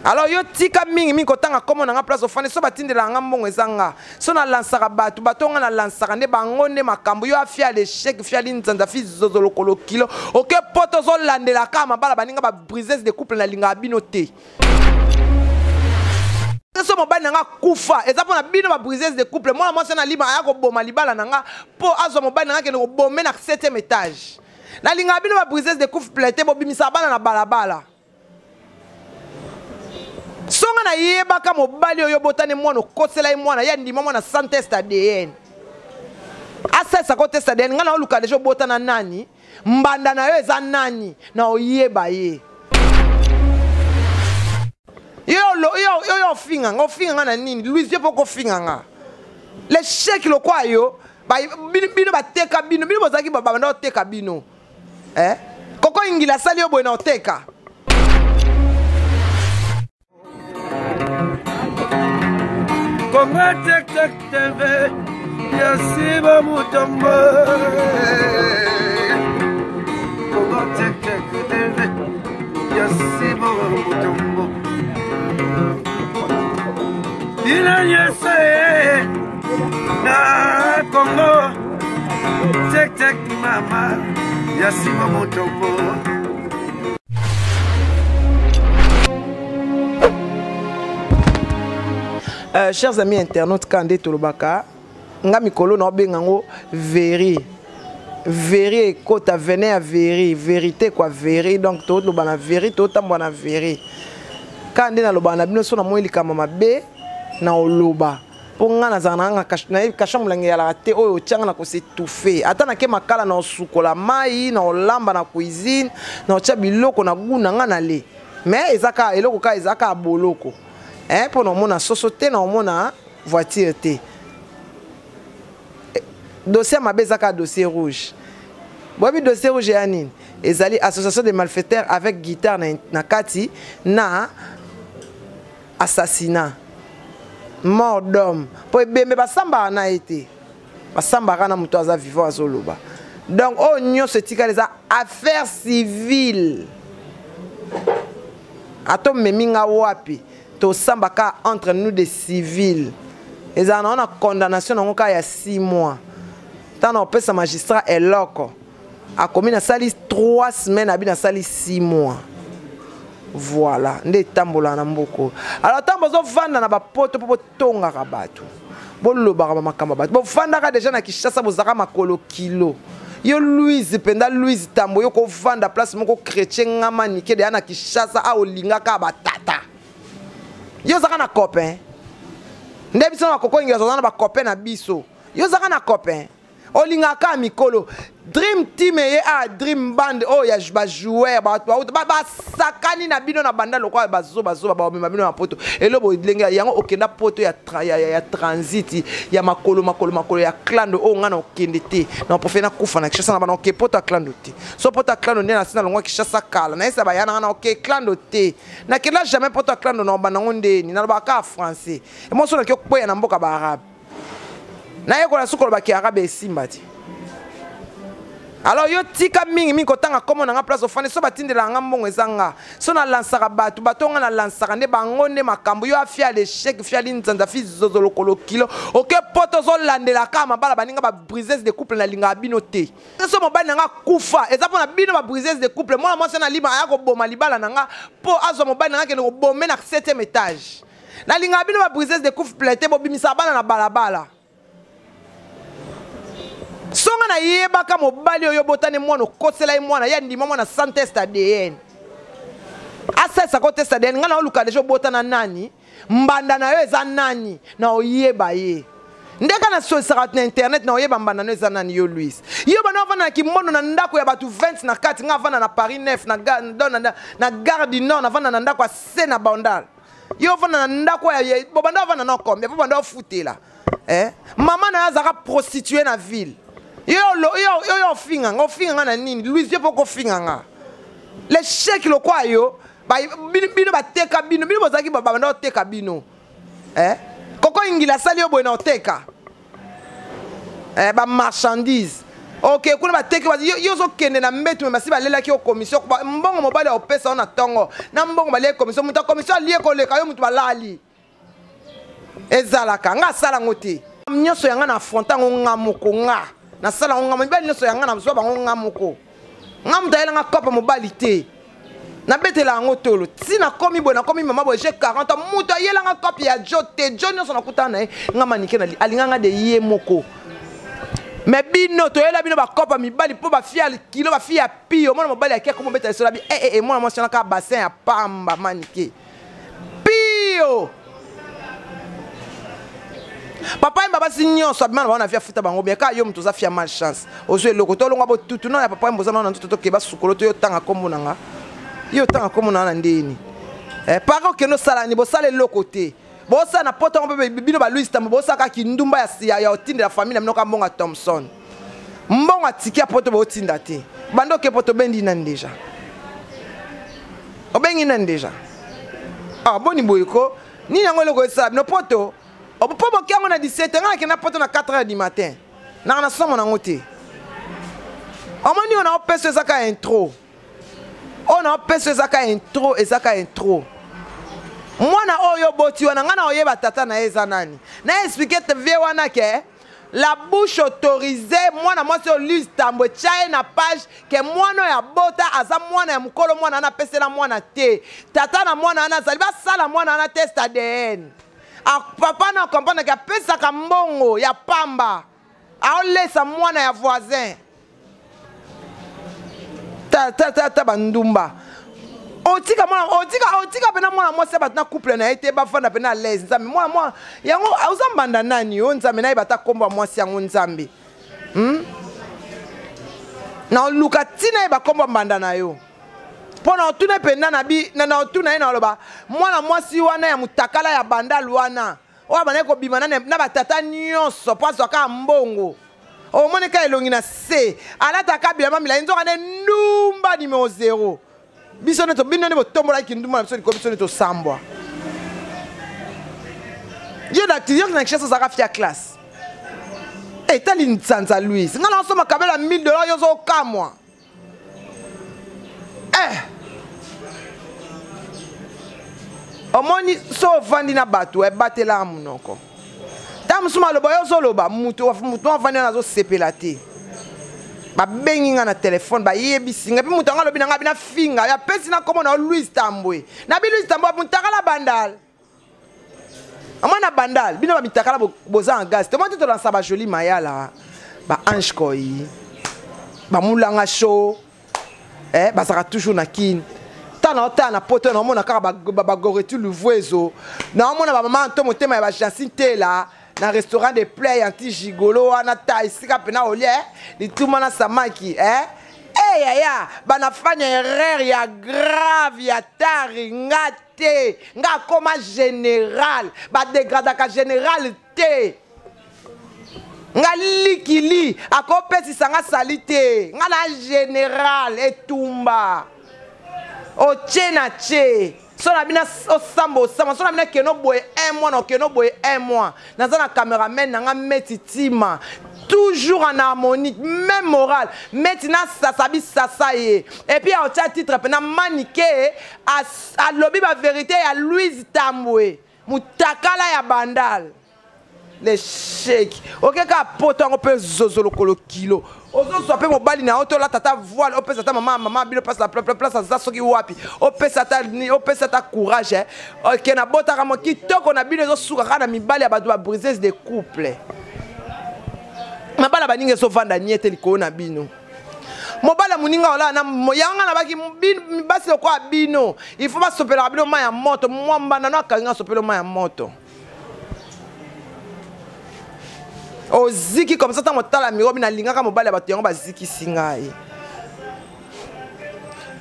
Alors yo tika mingi mingi kotanga kombo na nga place ofandi so batindelaka nga mbongo eza nga so nalansaka bato bato nga nalansaka nde bango nde makambo yo afia l'échec fia linzanza fi zozo lokolo kilo oke poto ozolandela kaka mabala baninga ba briseuse de couple nalingaka bino te so mobali na nga akufa eza mpo na bino ba briseuse de couple mwana mwasi na lima aya koboma libala na nga mpo azwa mobali na nga akende kobome na 7e étage nalingaka bino ba briseuse de couple te bobimisaka bana na balabala Songa na yebaka mobali oyo botane mwana okosela ye mwana ye andima mwana sans test ADN. Asalisa ko test ADN nga na oluka deja obotana nani mbanda na yo eza nani na oyeba ye. Yo yo yo ofinga nga ofinga nga na nini Louise yo poko ofinga nga. L'échec lokwa yo bino bateka bino bino bozalaki babanda oteka bino. Eh? Koko ingila asali yo boye na oteka. Congo Tek Tek TV ya Siba Mutombo Congo Tek Tek TV ya Siba Mutombo Bino nyonso ye na Congo Tek Tek mama ya Siba Mutombo. Chers amis internautes, kande tolobaka nga mikolo na obenga yango veri veri ekota vene ya veri verité quoi veri donc toloba na veri totambola na veri kaka nde nalobaka na bino so namoni likambo mabe na oloba mpo nga nazala na nga nayebi kasha molangi eyalaka te oyo otyanga na kosetufe ata nake makala na osukola mai na olamba na cuisine na otya biloko na gu na nga na le mais eza kaka eloko kaka eza kaka boloko eh, mpo na omona soso te na omona voiture te dossier mabe eza kaka dossier rouge boyebi dossier rouge ya nini ezali association de malfaiteurs avec guitare na, na kati na assassinat mort d'homme mpo ebembe basambaka na ye te basambaka na moto aza vivant azoloba donc oyo nyonso etikali eza affaire civile ata omemi nga wapi tosamba kaka entre nous des civils ezala nango na condamnation nango kaka ya 6 mois ntango opesa magistrat eloko akomi nasali 3 semaines abi nasali 6 mois voilà nde etambolaka na mboka alors ntango bozovanda na bapoto mpo botongaka bato bolobaka bamakambo ya bato bofandaka deja na kinshasa bozalaka makolo kilo yo louise mpenza louise tambo yo kovanda place moko chrétien ngama nike deya na kinshasa a olingaka batata yo ozalaka na copain nde biso na bakoko ingila oza na bacopain na biso yo ozalaka na copain olingaka kaka mikolo dream team eye a dream band oyo ya bajoueur bato bauta basakani na bino na banda lokola bazobazoba baomema bino na poto elobo ndenge yango okenda poto ya, ya, ya, ya transit ya makolo makolo makolo ya clando oyo ngai na okende te na profe nakufa na kinshasa na bana oke poto ya clando te so poto ya clando nde nasi nalongwa kinshasa kala nayesa baya na ngai na oke clando te nakenda jamais poto ya clando na obanda yango ndeni nalobaka kaka français emoso naki okweya na mboka baarabe nayekola suki koloba kiarabe esimba te alors yo tika mingi mingi kotanga kombo na nga place ofandi so batindelaka nga mbongo eza nga so nalansaka bato bato nga nalansaka nde bango nde makambo yo afia l'échec fia linzanza fi zozo lokolo kilo oke poto ozolandela kaka mabala baninga ba briseuse de couple nalingaka bino te so mobali na nga akufa eza mpo na bino ba briseuse de couple mwana mwasi na lima aya koboma libala na nga mpo azwa mobali na nga akende kobome na 7e étage nalingaka bino ba briseuse de couple te bobimisaka bana na balabala songa nayebaka mobali oyo obotani mwana okosela ye mwana ye andima mwana sans test ADN asalisa ko test ADN ngai naoluka deja obotana nani mbanda na yo eza nani na oyeba ye ndenge nasolisaka na internet na oyeba mbanda no eza nani yo louise yo bana ovanda na kimbondo na ndako ya bato 20 na kati ngai avanda na paris 9 na, na, na gare du nord navanda na ndako ya se na bandal yo ovanda na ndako ya bobanda ovanda na combien mpo banda ofutela eh? mama na yo azalaka prostitue na ville yo yo ofinga nga ofinga nga na nini louise yo mpo kofinga nga l'échec lokwa yo bino bateka bino bino bozalaki babanda oteka bino eh? koko ingila asali yo boye na oteka eh, bamarchandise. Ok, kuna bateki yo ozokende na mbetu me basi balelaki yo commission, mbongo mobali akopesa yo na ntongo na mbongo balie commission, moto ya commission alie koleka yo moto balali. Ezalaka nga asala yango te, nyonso ya nga na affronte yango nga moko, nga nasala yango nga mibali nyonso ya nga nazwa bango nga moko, nga moto ayelanga kopa mobali te, nabetela yango tolo ti nakomi boye, nakomi mama boye, j'ai 40 ans, moto ayelanga kope ya jo te, jo nyonso nakutana na ye nga manike alinganga de ye moko. Me bino toyela bino bakopa mibali mpo bafille ya kilo, bafille ya pio, mwana mobali ake akomobeta lisola bi e e mwana mwasi wana kaka bassin ya pamba manike pio. Papa yemba basi nyonso abima na bango na vie afuta bango bien, kaka yo moto oza fia malchance, ozwa eloko to olongwa botutu no ya papa yemba, oza nano na nzoto tokeba sukolo to yo otanga nkombo na nga, yo otanga nkombo na nga na ndeni para okende osala ni bosala eloko te, bosala na poto yango mpe bino baluis tambo bosala kaka kindumba ya otindela famille na bino kaka mbongo ya Thomson, mbongo atiki ya poto botinda te, banda oke poto obendi nani deja, obengi nani deja? Ah, boni boye ko nini yango eloko esala bino poto mpo boke yango na 17 ngai nakenda poto na 4 heures du matin, naka na somo nango te. Omoni oyo naopesa eza ka intro, oyo naopesa eza ka intro, eza ka intro. Mwana oyo oboti wana ngai na oyeba tata na ye eza nani, na explike te vie wana ke la bouche autorisée mwana mwasi oyo Lise Tambwe tya ye na page ke mwana oyo abota aza mwana ya mokolo, mwana wana apesela mwana te, tata na mwana wana azali, basala mwana wana test ADN. Papa na comprendre ke apesaka mbongo ya pamba, aolesa mwana ya voisin. Ta ta ta ta bandumba. Otika mwana, otika, otika pena mwana mwasi ya bato na couple na ye te, bafanda pena à l'aise. Nzambe, mwana, mwana, yango, oza mbanda nani yo, Nzambe, nayeba ata kombo ya mwasi yango, Nzambe. Na oluka ntina yeba kombo ya mbanda na yo. Mpo na otuna mpenza na bi, na, na otuna ye na oloba, mwana mwasi wana ya mutakala ya bandal wana, oyo abandaki kobima na, na batata nyonso mpo azwaka mbongo. Omoni ka elongi na se, alataka bilamba milai, nzoka nde ndumba numero 0. Biso nde to, bino nde botombolaki ndumba na biso likolo, biso nde tosambwa. Yo na, yo na Kinshasa ozalaka fia classe. Etali nsanza Louise. Nga na osomba kabela 1000 dollars, yo ozokamwa. Omoni so ovandi na bato, ebatela monoko. Ta mosusu maloba yo ozoloba, mutu avandi wana azosepela te. Babengi nga na telefone, bayebisi nga, mpe moto yango alobi na nga, bina finga, ya pesi na kombo na yo Louise Tambwe. Na bi Louise Tambwe, mutakala bandal. Amona bandal, bino ba mitakala boza en gaz. Tomoni te tolansa ba joli mayala, ba ange koi, ba mulanga show, bazaka toujours na kin. Tana otala na poto na omona kaka ba goretu luvuezo. Na omona ba mama Anto motema ya ba Jacinthe Tela na restaurant de play anti gigolo wana ta esika pena olie, lituma na samaki, Eh yaya, bana fanya erreur ya grave ya tari nga te, nga akoma général, ba dégradaka général te. Nga likili akopesisa nga sali te, nga na général etumba. Otie na tie. So na bina osamba osamba, so na bina keno boye un mois na keno boye un mois. Naza na cameraman na nga Meti Tima. Toujours en harmonie, même morale. Meti na sasa bi sasa ye. Et puis a otia titre pena Manike a lobi ba vérité ya Louise Tambwe. Mutakala ya Bandal. L'échec. Ok ka poto yango pe zozo lokolo kilo. Ozozwa pe mobali na yo to lata ta voile, opesa ta mama, mama bino place la place, place aza soki wapi. Opesa ta ni, opesa ta courage, hein. Ok na botaka mo kitoko na bino ezosuka kaka na mibali ya bato ba briseuse de couple. Mabala baninga ezovanda niete likolo na bino. Mobali ya moninga olala na yanga na baki basi lokola bino. Il faut basopelaka bino mai ya moto, mwamba na no akangi asopelo mai ya moto. Oziki comme ça tango tala miro bina lingaka mobali ya bato yango bazikisi ngai.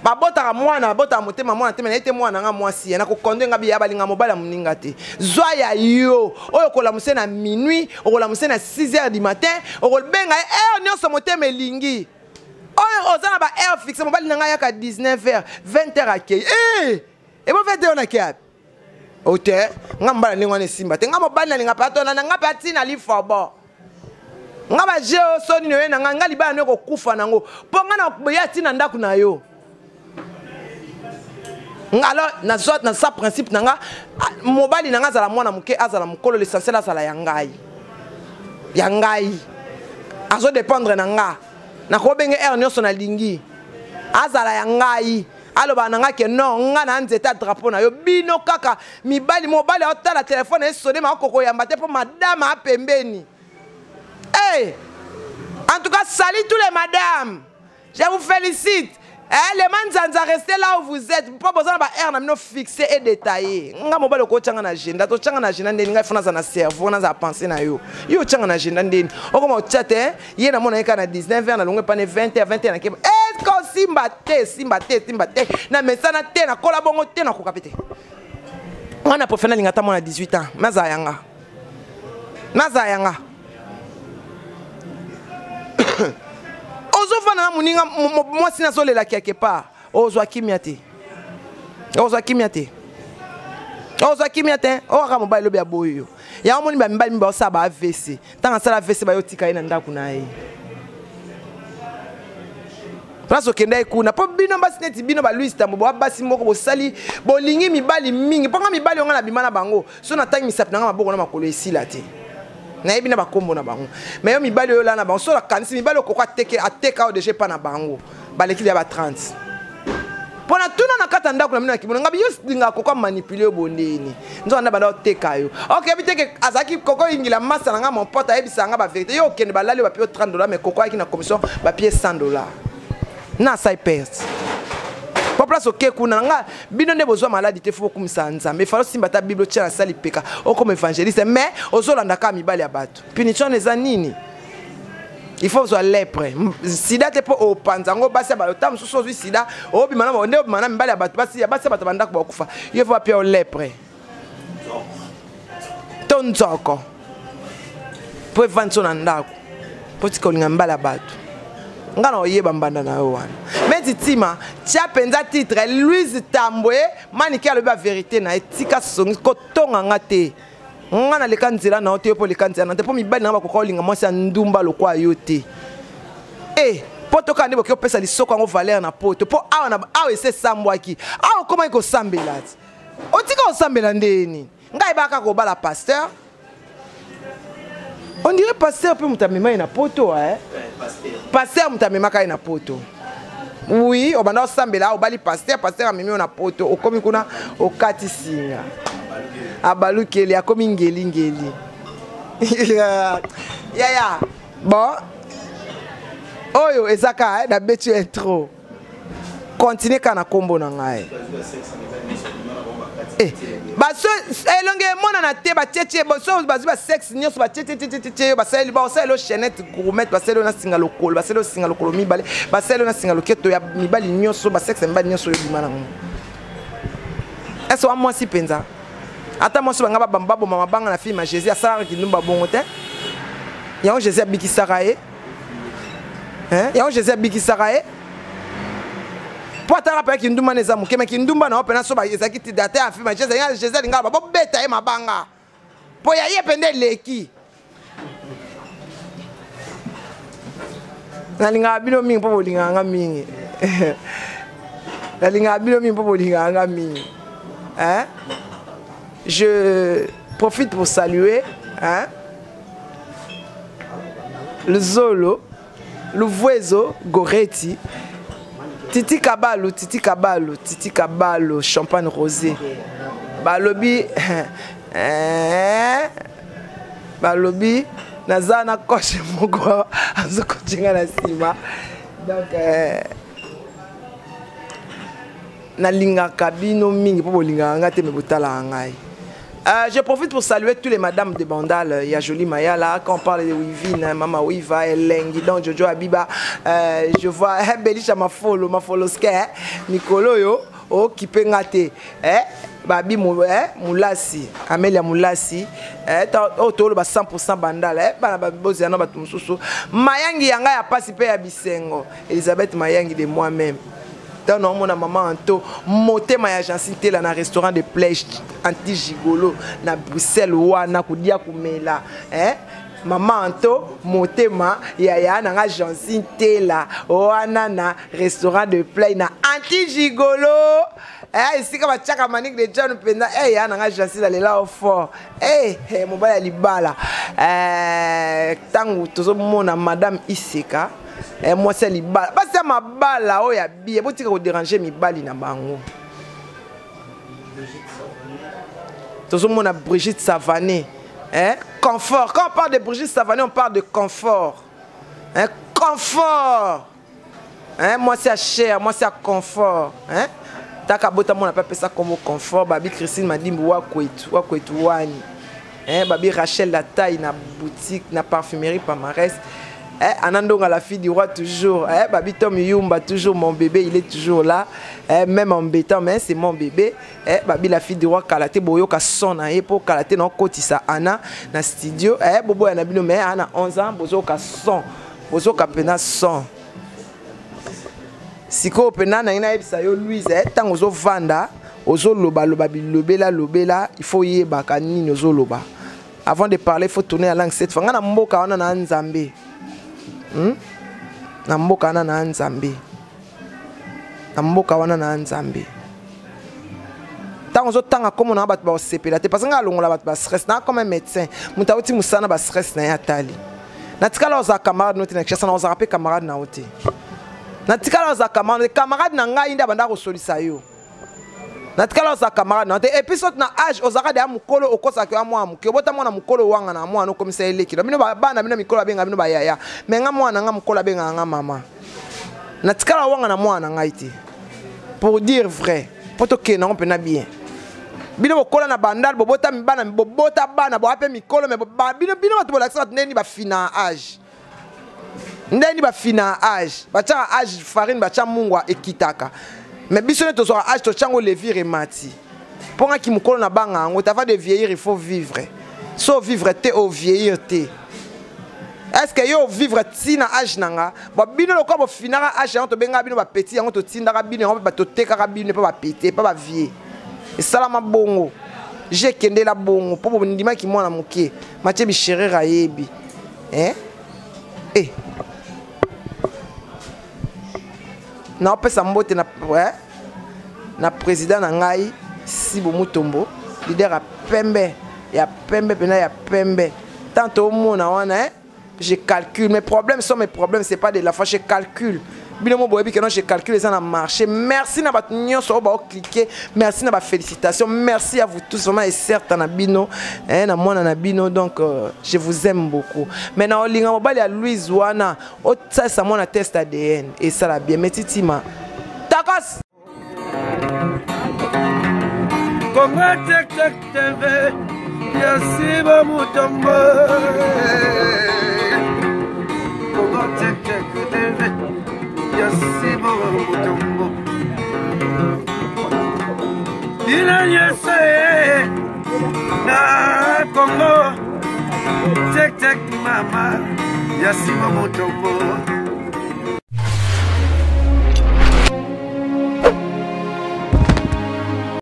Babotaka mwana, babotaka motema mwana te, mais naye te mwana nga mwasi ya, nakokonde nga biya balinga mobali ya moninga te. Zwa ya yo, oyo okolamuse na minuit, okolamuse na 6 heures du matin, okobenga ye, heure nyonso motema elingi. Oyo oza na ba heure fixe, mobali na ngai ayaka 19 heures, 20 heures akei. Ebo 20 heures na kiapi? Ote, nga mobali ndenge wana esimba te. Nga mobali nalinga pe atona na nga pe atina lifobo. Nga ba jeu oyo so nini oye na nga, nga libala no ekokufa nango. Po nga na ya ti na ndako na yo. Nga alors nazwa na sa principe na nga, mobali na nga azala mwana moke, azala mokolo, l'essentiel azala ya ngai. Ya ngai. Azo dépendre na nga. Nakobenge heure nyonso nalingi. Azala ya ngai. Aloba na nga ke non, nga na nzete ya drapeau na yo. Bino kaka mibali, mobali aotala telefone esone ma okokoyamba te po madame a pembeni. Hey! En tout cas, salut tous les madames. Je vous félicite. Eh, les manzanza, restez là où vous êtes. Pas besoin de air na mino fixé et détaillé. Nga mobali ko tchanga na agenda, to tchanga na agenda ndeni nga fona za na cerveau na za penser na yo. Yo tchanga na agenda ndeni. Okoma chat eh, ye na mona ye ka na 19h na longwe pa ne 20h, 20h na keba. Eh, ko simba te, simba te, simba te. Na mesana te, na kola bongo te, na koka pete. Nga na préfère na linga ta mona 18 ans. Maza yanga. Naza yanga. Ozofanda na moninga mwasi nazolela quelque part. Ozwa kimia te. Ozwa kimia te. Ozwa kimia te. Okaka mobali lobi ya boyo. Yango moni ba mibali miba osala ba AVC. Tanga asala AVC ba yo tika ye na ndako na ye. Place okenda ye kuna. Po bino basi neti bino ba Louis Tambo, ba basi moko bosali bolingi mibali mingi. Po nga mibali onga na bima na bango. So na tangi misapi na nga maboko na makolo esila te. Nayebi na bakombo na bango. Mais yo mibali oyo lana bango, so na kanisi mibali okoko ateke, ateka oyo déjà pa na bango. Baleki ya ba 30. Pona tuna na kata ndako na mina kimono ngabi yo linga koko manipuler yo bondeni. Nzo anda banda oteka yo. OK biteke azaki koko ingila massa na nga mon pote ayebisa nga ba vérité. Yo okende balali ba pio 30 $ mais koko ayaki na commission ba pie 100 $. Na sai perte. Po place oke kuna nga bino nde bozwa maladi te fo bokumisa Nzambe. Falo simba ta Bible tia na sali peka okoma évangéliste mais ozolanda kaka mibali ya bato. Punition eza nini? Il faut ozwa lèpre. Sida te po opanza ngo basi ya bato. Ta mosusu ozwi sida, obima na nde obima na mibali ya bato, basi ya basi ya bato bandako bakufa. Yo faut bapia yo lèpre. To nzoko. Po evandi so na ndako. Po tika olinga mibali ya bato. Nga na oyeba mbanda na yo wana. Mais Tima, tia penza titre Louise Tambwe, Manike alobi ba vérité na ye, tika songi kotonga nga te. Nga na leka nzela na yo te, yo po leka nzela na te, po mibali na nga bakoka olinga mwasi ya ndumba lokwa yo te. Eh, po toka nde boki opesa lisoko yango valeur na poto, po awa na awa ese sambwaki. Awa okomaki kosambela ti. Otika kosambela ndeni? Ngai baka kobala pasteur. On dirait pasteur pe moto amema ye na poto, hein? Pasteur moto amemaka ye na poto. Oui, obanda osambela, obali pasteur, pasteur amemi yo na poto, okomi kuna okati singa. Abalukeli, akomi ngeli ngeli. Yaya, bon. Oyo ezaka, hein, na beti intro. Continue ka na kombo na ngai. Eh, baso elongi emonana te, batietie, baso bazwi ba sexe nyonso, batietie, basaleli, basaleli yo chaînette gourmet, basaleli yo na singa lokolo, basaleli yo singa lokolo mibale, basaleli yo na singa loketo ya mibali nyonso, ba sexe ya mibali nyonso oyo ebima nango. Est-ce wa mwasi mpenza? Ata mwasi banga babamba baboma mabanga na film ya Jésus asalaka kindumba bongo te. Yango Jésus abikisaka ye. Hein? Yango Jésus abikisaka ye. Po atala pe kindumba na eza moke, mais kindumba na yo pena so ba ezalaki ti date ya film ya Jésus, ya Jésus alingaka ba bobeta ye mabanga. Po ya ye pende eleki. Nalingaka bino mingi po bolingaka nga mingi. Nalingaka bino mingi po bolingaka nga mingi. Hein? Je profite pour saluer, hein? Luzolo, Luvuezo, Goretti, Titi Kabalu, Titi Kabalu, Titi Kabalu, champagne rosé. Balobi, hein? Balobi, naza na coche moko azokotinga na nsima. Donc, nalingaka bino mingi po bolingaka nga te me botalaka ngai. Je profite pour saluer tous les madames de Bandal. Il y a Jolie Mayala, quand on parle de Wivine, Mama Wiva, Elengi, donc Jojo Abiba. Je vois Belisha Mafolo, Mafolo Ske, Mikolo yo, oh, Kipengate, eh, Babi Mou, eh, Moulasi, Amelia Moulasi, eh, ta, oh, tolo ba 100% Bandal, eh, bana ba bozi ya no ba tumususu. Mayangi yanga ya pasi pe ya bisengo. Elisabeth Mayangi de moi-même. Dans nos mon maman Anto, motema ya Jancy Tela na restaurant de plage anti gigolo na Bruxelles wana kudia kumela, hein? Mama Anto motema yaya na nga Jansin Tela wana na restaurant de play na anti gigolo eh, esika batiaka Manick de John mpenza eh, ya na nga Jansin alela o fort eh, eh, mobali ya libala ntango eh, tozomona madame Iseka eh, mwasi ya libala basi ya mabala oyo ya biye botika koderange mibali na bango. Tozomona Brigitte Savané, hein? Confort. Quand on parle de Brigitte Savané, on parle de confort, hein? Confort, hein? Moi c'est cher, moi c'est confort, hein? Taka bota mona papa ça comme confort. Babi Christine Madimbu wakwetu, wakwetu wani, hein? Babi Rachel la taille na boutique na parfumerie Palmarès. Eh, Anandonga, la fille du roi, toujours. Eh, Babi Tom Yumba, toujours mon bébé, il est toujours là. Eh, même embêtant, mais c'est mon bébé. Eh, Babi, la fille du roi, Kalate, Boyoka, son, eh, pour Kalate, non, Kotisa, Anna, na studio. Eh, Bobo, Anabino, mais Anna, 11 ans, Bozoka, son. Bozoka, pena, son. Siko, pena, na, ina, ebisa, yo, Louise, eh, tango, zo, vanda, ozo, loba, loba, bilobela, lobela, il faut yeba, kanini, ozo, loba. Avant de parler, il faut tourner la langue cette fois. Nga na mboka wana na Nzambe. Na mboka wana na Nzambe. Na mboka wana na Nzambe. Tango ozotanga kombo na bato baosepela te, parce que nga alongola bato ba stress na comme un médecin. Moto auti mosala ba stress na ye atali. Natikala ozala camarade no te na Kinshasa, na ozala pe camarade na yo te. Natikala ozala camarade, camarade na ngai nde abanda kosolisa yo. Natikala ozala camarade na yo te. Et puis soki na âge ozalaka deya mokolo, okosaka ya mwana moke, obota mwana mokolo wanga na mwana okomisa ye leki. Bino bana bino mikolo abenga bino bayaya, mais nga mwana nga mokolo abengaka nga mama. Natikala wanga na mwana na ngai te. Pour dire vrai, po tokende yango mpena bien. Bino bokola na bandal, bobota bana, bobota bana, boa pe mikolo, mais bino, bino bato bolakisa bato ndeni bafina âge. Ndeni bafina âge. Batiaka âge farine, batia mungwa ekitaka. Mais biso ne tozwaka âge, totiango levure emati. Mpo nga ki mokolo na banga yango, avant de vieillir, il faut vivre. So vivre te, o vieillir te. Est-ce que yo vivre ti na âge nanga? Ba bino lokola bofinaka âge yango, tobengaka bino ba petit yango, totindaka bino yango, ba totekaka bino pa ba petit, pa ba vieux. Esalama bongo. J'ai kendela bongo po bondimaki mwana moke. Mathieu Bicherera ayebi. Hein? Eh. Na opesa mbote na, ouais, na président na ngai Sibo Mutombo, leader ya pembe, ya pembe pena ya pembe. Tant au mona wana, hein? Je calcule mes problèmes sont mes problèmes, c'est pas de la foi, je calcule. Bino mo boyebi que non, je calcule les en marché. Merci na bat nyonso oyo ba cliquer, merci na ba félicitations, merci à vous tous vraiment et certes na bino, hein, na mwana na bino, donc je vous aime beaucoup. Mais na olinga mobali ya Louise wana, o ça mwana test ADN et ça la bien. Mais titima. Takos. Congo Tek Tek TV, Yasiba Mutombo. Congo Tek Tek TV, Yasiba Mutombo. Ina yese na Congo Tek Tek mama, Yasiba Mutombo.